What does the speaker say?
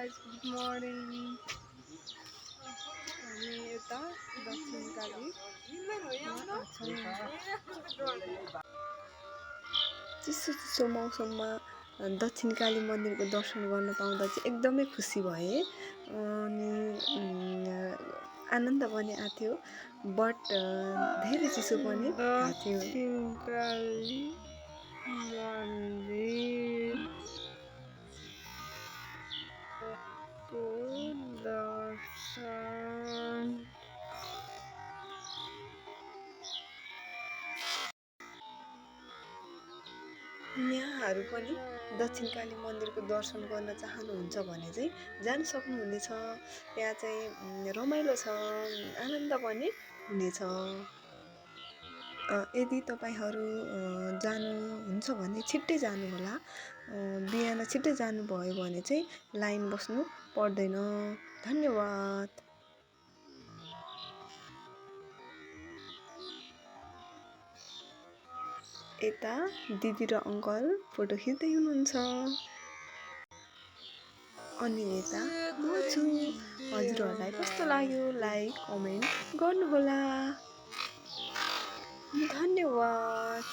guys, good morning. हामी यता दक्षिणकाली चिसो चिसो मौसममा दक्षिणकाली मन्दिरको दर्शन गर्न पाउँदा चाहिँ एकदमै खुसी भएँ अनि आनन्द पनि आथ्यो बट धेरै चिसो पनि आथ्यो। दक्षिणकाली मन्दिरको दर्शन यहाँहरू पनि दक्षिणकाली मन्दिरको दर्शन गर्न चाहनुहुन्छ भने चाहिँ जान सक्नुहुनेछ। त्यहाँ चाहिँ रमाइलो छ, आनन्द पनि हुनेछ। यदि तपाईहरू जानुहुन्छ भने छिट्टै जानुहोला। बिहान छिट्टै जानुभयो भने चाहिँ लाइन बस्नु पर्दैन। धन्यवाद। यता दिदी र अङ्कल फोटो खिच्दै हुनुहुन्छ अनि यता म छु। हजुरहरूलाई कस्तो लाग्यो लाइक कमेन्ट गर्नुहोला। धन्यवाद।